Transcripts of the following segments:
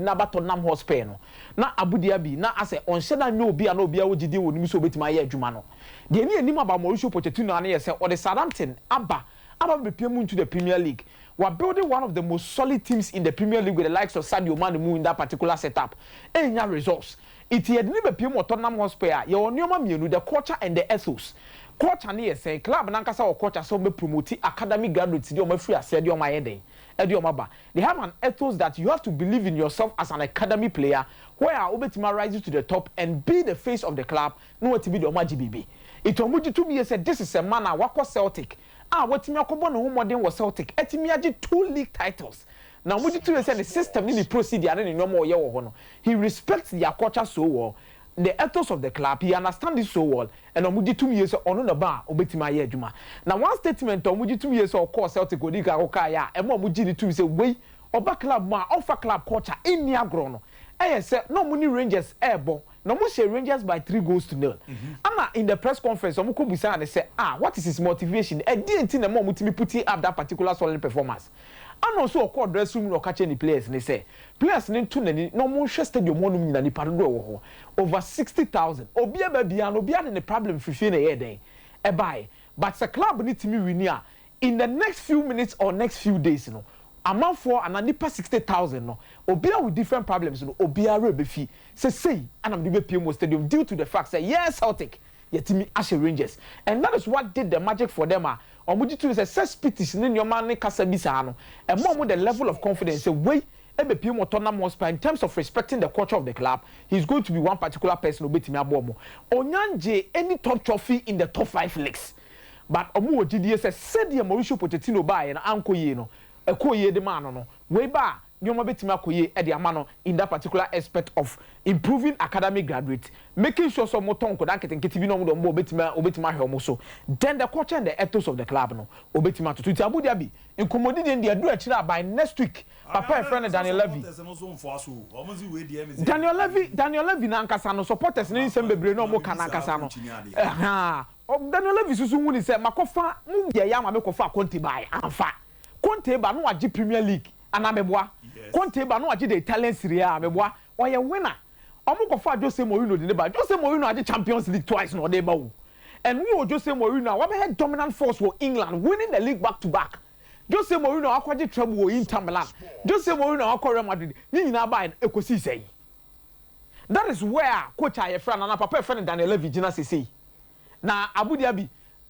n'aba Tottenham Hotspur no, na Abu Dhabi na asɛ ɔnhyɛ da nyɛ obi a na obi a wɔgyidie wɔ nim sɛ obetumi ayɛ adwuma no deɛ. Ne anim aba Mauricio Pochettino ano yɛ sɛ ɔde Southampton aba bɛpie mu into the Premier League, wa building one of the most solid teams in the Premier League with the likes of Sadio Mane mu in that particular setup, ɛnya results. Iti yɛde ne bɛpie mu wɔ Tottenham Hotspur a, yɛwɔ nneɛma mmienu: the culture and the ethos. Culture ne yɛ sɛn? Club nankasa wɔ culture sɛ wɔn bɛ promote academy graduates de wɔn afiri aseɛ, de wɔn ayɛ den, ɛde wɔn aba. They have an ethos that you have to believe in yourself as an academy player, where wobɛtumi rise to the top and be the face of the club na wɔtumi de wɔn agye biribi. Eti wɔn gye tumi yɛ sɛ this is a man a wakɔ Celtic a wɔtumi akɔbɔ ne ho mmɔden wɔ Celtic, ɛtumi agye two league titles, na wɔn gye tumi sɛ ne system ne ne procedure ne ne nneɛma a ɔyɛ wɔ hɔ no, he respects their culture so well, the ethos of the club, he understand it so well, and ɔmo gye tumi yie sɛ ɔno na ba a ɔbɛtumi ayɛ adwuma. Na one statement a ɔmo gye tumi yie sɛ ɔkɔɔ Celtic odi ka akɔka yɛ a ɛmo a ɔmo gye ne tumi sɛ wei ɔba club mu a ɔfa club culture ɛnni agorɔ no, ɛyɛ sɛ na ɔmo ne Rangers ɛɛbɔ na ɔmo hyɛ Rangers by 3 goals to 0. Ama in the press conference, ɔmo kɔ busa ne sɛ, "Ah, what is his motivation? Ɛdi nti na ɛmo ɔmo tumi put up that particular solid performance?" Ana nso ɔkɔ dressing room na ɔka kyerɛ ne players ne sɛ players ne nto n'ani na ɔmo nhwɛ stadium hɔnom nyina, nipa dodoɔ wɔ hɔ, over 60,000. Obiara ba bia no, obiara de ne problem fifie na ɛyɛ dɛn ɛbaeɛ, but sɛ club ne tumi win a, in the next few minutes or next few days no, amanfoɔ ana nipa 60,000 no, obiara with different problems no, obiara bɛfi sɛ sei anam de bɛpie mu wɔ stadium due to the fact sɛ yɛ Celtic yɛtumi ahyɛ Rangers. And that is what did the magic for them a ɔmo gye tu sɛ speeches ne nneɛma ne kasa bi saa no, ɛmo ɔmo the level of confidence sɛ wei ɛbɛpie mu Tottenham Hotspur, in terms of respecting the culture of the club, he is going to be one particular person obetumi abɔ ɔmo. Onyangye any top trophy in the top five leagues, but ɔmo wɔ gyidie sɛ sɛdeɛ Mauricio Pochettino baayɛ no ankɔ yie no, ɛkɔ yie de maa no, wei ba a, nneɛma bɛtumi akɔ yie ɛde ama no in that particular aspect of improving academic graduate, making sure sɛ ɔmo tɔn nkɔda nketenkete bi na ɔmo de ɔmo obetumi ahwɛ ɔmo so, then the culture and the ethos of the club no obetumi atoto. Ti Abu Dhabi nkɔmɔdidi deɛ edu akyire a, by next week, papa efrɛ no Daniel Levy, Daniel Levy, Daniel Levy n'ankasa no, supporters ne nsɛm bebree na ɔmo ka n'ankasa no. Ɛhɛn, Daniel Levy soso hu ni sɛ makɔfa mu yɛ yɛ ama mi kɔfa Conte baa, anfa Conte ba no, wagye Premier League anamɛboa. Conte ba no, wagye the Italian Serie A amɛboa, ɔyɛ winner. Ɔmo kɔfa Jose Mourinho de ne ba. Jose Mourinho agye Champions League twice na ɔde ba wo, and wo Jose Mourinho a wabɛyɛ dominant force wɔ England, winning the league back to back. Jose Mourinho akɔgye treble wɔ Inter Milan. Jose Mourinho akɔ Real Madrid ne nyinaa baa ekosi sɛyi. That is where coach a yɛfrɛ nana papa yɛfrɛ no Daniel Levy gyina sesei. Na Abu Dhabi,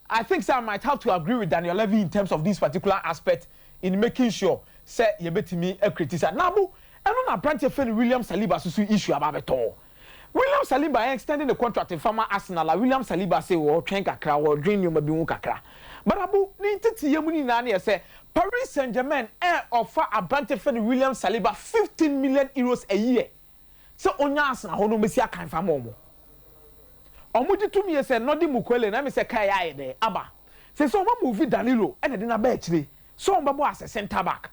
I think say I might have to agree with Daniel Levy in terms of this particular aspect in making sure sɛ yɛbɛtumi akreti sa. Na Abu, ɛno na aberanteɛ fɛ no William Saliba soso issue aba abɛtɔ. William Saliba extending the contract in fama Arsenal a, William Saliba say wɔtwɛn kakra, wɔdwen nneɛma bi ho kakra. But Abu, ne tete yɛ mu nyinaa ne yɛ sɛ Paris Saint Germain ɔfa aberanteɛ fɛ no William Saliba €15 million a year sɛ onya Arsenal hɔ no mbɛsi akan fama ɔmo. Ɔmo gye tumi yɛ sɛ Nɔdi Mukwele na mi sɛ kaa yɛ ayɛ dɛ aba sɛ ɔmo move Danilo ɛna de n'aba akyire so ɔmo bɛbɔ as a centre back.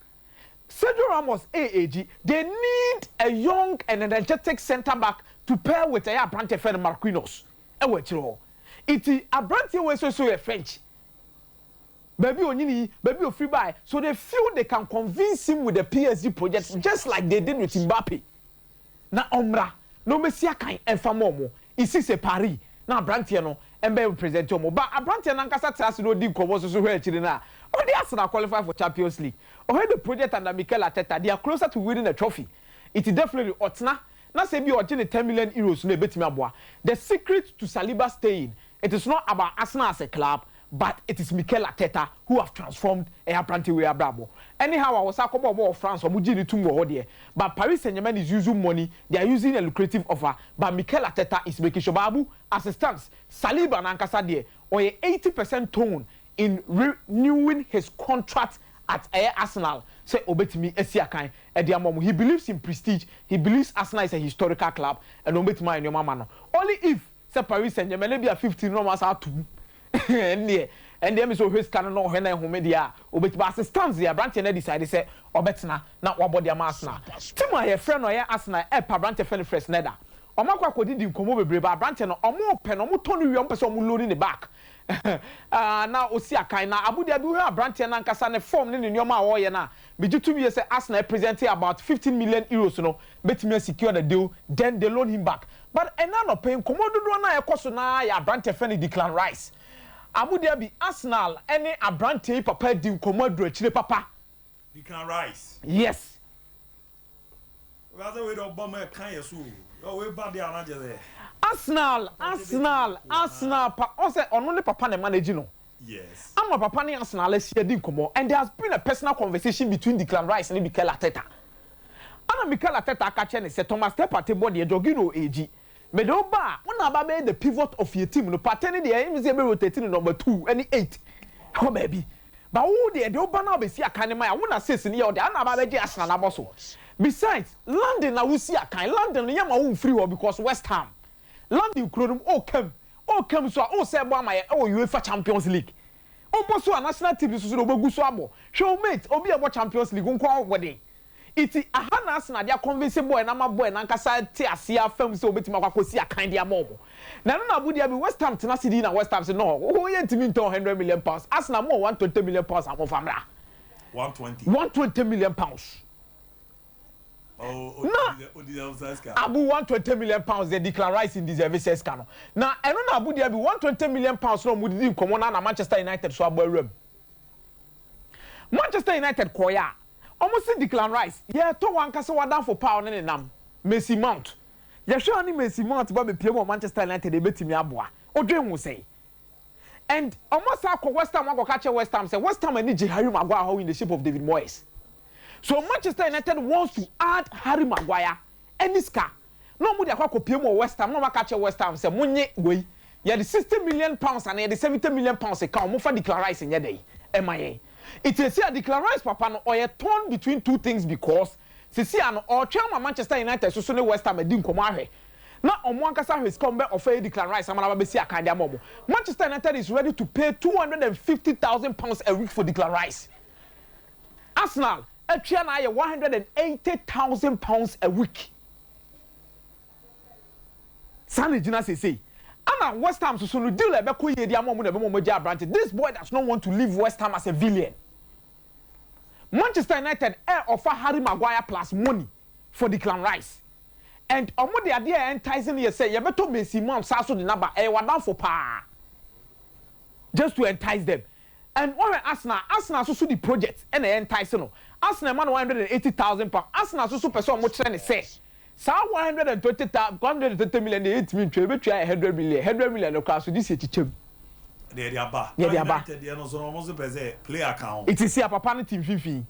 Sergio Ramos aag, they need a young and energetic centre back to pair with ɛyɛ aberanteɛ fɛ no Marquinhos ɛwɔ akyire hɔ. Iti aberanteɛ wei so yɛ French, baabi onyini, baabi ofiri baa, so they feel they can convince him with the PSG project just like they did with Mbappe, na ɔmra na ɔmɛsi akan ɛnfa ma ɔmo isi sɛ Paris na aberanteɛ no ɛmbɛ represent ɔmo. Ba aberanteɛ nankasa te ase na odi nkɔmɔ soso hwɛ akyire na ɔde Arsenal qualify for Champions League. Ɔhɛ the project under Mikel Arteta, they are closer to winning the trophy. It is definitely ɔtena na sɛ bi ɔgye ne €10 million na ebetumi aboa. The secret to Saliba staying, it is not about Arsenal as a club, but it is Mikel Arteta who have transformed ɛyɛ aberante wei abrabɔ. Anyhow, a wɔsa akɔbɔ ɔbɔ wɔ France, ɔmo gye ne tum wɔ hɔ deɛ, but Paris Saint-Germain is using money, they are using a lucrative offer, but Mikel Arteta is making sure. Baabu assistance, Saliba nankasa deɛ, ɔyɛ 80% tone in renewing his contract at ɛyɛ Arsenal sɛ obetumi esi akan ɛde ama ɔmo. He believes in prestige, he believes Arsenal is a historical club and obetumi ayɛ nneɛma ama no, only if sɛ Paris Saint-Germain ebi a 15 na ɔmo asa atum. Ɛndeɛ mi sɛ ɔhwɛ sika no na ɔhwɛ na ɛhome deɛ a, obetumi assistance deɛ, aberanteɛ no decide sɛ ɔbɛtena na wabɔ deɛ ama Arsenal. Team a yɛfrɛ no ɔyɛ Arsenal ɛɛpa aberanteɛ fɛ no Fresneda. Ɔmo akɔ akɔdidi nkɔmɔ bebree ba aberanteɛ no, ɔmo pɛ no, ɔmo tɔ no wie, ɔmo pɛ sɛ ɔmo loan ne back na osi akan na Abu Dhabi. Wohwɛ aberanteɛ no ankasa ne form ne ne nneɛma a ɔreyɛ no a, megye to wie sɛ Arsenal present about €15 million no bɛtumi secure the deal, then they loan him back. But ɛna nɔpɛ nkɔmɔ dodoɔ no a ɛkɔ so naa yɛ aberanteɛ fɛ no Declan Rice. Abu Dhabi, Arsenal ɛne aberanteɛ yi papa di nkɔmɔ aduru akyire papa. Declan Rice. Yes. Wei de ɔbɔ mu ɛka yɛ so o, wei ba de anagye sɛ. Arsenal pa ɔsɛ ɔno ne papa na manage no. Ama papa ne Arsenal ahyia di nkɔmɔ, and there has been a personal conversation between Declan Rice ne Mikel Arteta. Ana Mikel Arteta aka kyerɛ ne sɛ Thomas Partey bɔ deɛ Jorginho egi mede wo ba a, wɔn na aba bɛyɛ the pivot of your team no. Partey ne deɛ, ɛyɛ sɛ ebe rotate ne number 2 ɛne 8 ɛhɔ baabi ba wo deɛ de wo ba na ɔbɛsi akan ne ma ya wo na six ne yɛ ɔde ana aba bɛgye Arsenal n'abɔ so. Besides, London na wosi akan, London no yɛ ma wo nfiri hɔ because West Ham, London kuro no mu ɔkam ɔkam so a ɔsɛ ɛbɔ ama yɛ ɛwɔ UEFA Champions League, ɔbɔ so a national team soso na ɔbɛgu so abɔ. Hwɛ o, mate, obi a ɛbɔ Champions League nko awɔden iti aha na Arsenal de aconvince boy na ama boy nankasa te aseɛ afam sɛ obetumi akɔ akɔsi akan de ama ɔmo. Na ɛno na Abu Dhabi, West Ham tena se di na West Ham sɛ no, o yɛ ntumi ntɔn £100 million. Arsenal mo wɔ £120 million amɔfa mmra. 120. £120 million. Na Abu, £120 million de Declan Rice in deserve sɛ sika no. Na ɛno na Abu Dhabi, £120 million na ɔmo didi nkɔmɔ na Manchester United so abɔ awuram. Manchester United kɔɔyɛ a, ɔmo si Declan Rice yɛtɔ wɔn ankasa wadanfo paa, ɔne ne nam Mason Mount. Yɛhwɛ ɔne Mason Mount ba bepie mu wɔ Manchester United, ebetumi aboa odwe ho sɛn. And ɔmo sa akɔ West Ham akɔka kyerɛ West Ham sɛ West Ham ani gye Harry Maguire hɔ in the shape of David Moyes. So Manchester United wants to add Harry Maguire ɛne sika na ɔmo de akɔ akɔpie mu wɔ West Ham na ɔmo aka kyerɛ West Ham sɛ monye wei, yɛde £60 million ana yɛde £70 million ka ɔmo fa Declan Rice nyɛ dɛ ɛma yɛn. It is here Declan Rice papa no ɔyɛ torn between two things, because sisi ano ɔtwɛn ama Manchester United soso ne West Ham adi nkɔmɔ ahwɛ na ɔmo ankasa ahwɛ sika ɔmo bɛ ɔfɛ yɛ Declan Rice ama na ba bɛsi akan de ama ɔmo. Manchester United is ready to pay £250,000 a week for Declan Rice. Arsenal atwia na ayɛ £180,000 a week. Saa na gyina sese ana West Ham soso no deal a ɛbɛkɔ yie di ama ɔmo na ɛbɛma ɔmo gye aberante. This boy does not want to leave West Ham as a villain. Manchester United ɛ offer Harry Maguire plus money for Declan Rice, and ɔmo de adeɛ a enticing yɛ sɛ yɛbɛtɔ Mason Mount saa so de naba ɛyɛ wadanfo paa, just to entice them. And wɔhwɛ Arsenal, Arsenal soso di project ɛna entice no. Arsenal ma no £180,000. Arsenal soso pɛ sɛ ɔmo kyerɛ ne sɛ saa 120,000, 120 million de yɛntumi ntwa, ebetua yɛ 100 million. 100 million no koraa so de si ekyikyɛm. Deɛ aba. Yɛde aba. United deɛ no so no, ɔmo nso pɛ sɛ player ka ho. Eti si a papa no ti mfimfini.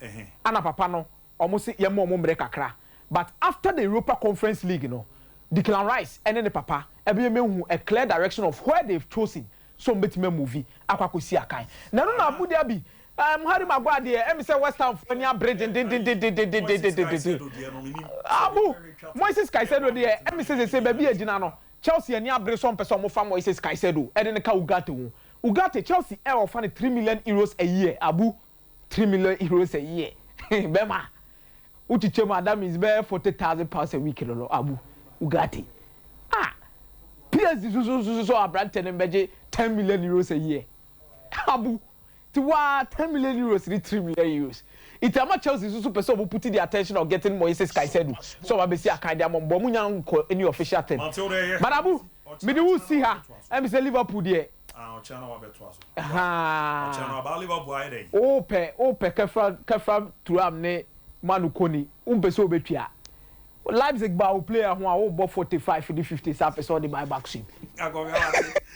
Ana papa no ɔmo si yɛ mo ɔmo mmerɛ kakra, but after the Europa Conference League no, Declan Rice ɛne ne papa ɛbɛyɛ mehu a clear direction of where they've chosen so ɔmo bɛtumi move akɔ akɔsi akan. Na ɛno na Abu Dhabi, Harry Maguire deɛ, ɛmi sɛ West Ham fo ani abere dendendendendendendendenden. Abu, Moises Caicedo deɛ, ɛmi sɛ sɛ baabi a gyina no, Chelsea ani abere so ɔmpɛ sɛ ɔmo fa Moises Caicedo ɛde ne ka Ugarte ho. Ugarte, Chelsea ɛ ɔfa no €3 million a year. Abu, €3 million a year, bɛma wokyekyɛ mu a, that means bɛyɛ £40,000 a week no. Abu, Ugarte ah, PSG sosososo so aberante no mbɛgye €10 million a year. Abu, ti waa €10 million ne €3 million iti ama Chelsea soso pɛ sɛ ɔmo put the attention of getting Moises Caicedo so ɔba bɛsi akan de ama ɔmo bɔ ɔmo nya nkɔ any official thing. But Abu, mede wo si ha, ɛmi sɛ Liverpool deɛ. Ɔkyɛn na wabɛtoa so. Ɔkyɛn na ɔba Liverpool ayɛ dɛ. Wopɛ Khéphren Thuram ne Manu Kone, wompɛ sɛ wobɛtua Leipzig ba wo player ho a wobɔ 45 ne 50 saa pɛ sɛ ɔde buy back swim. Akɔmɛ wa.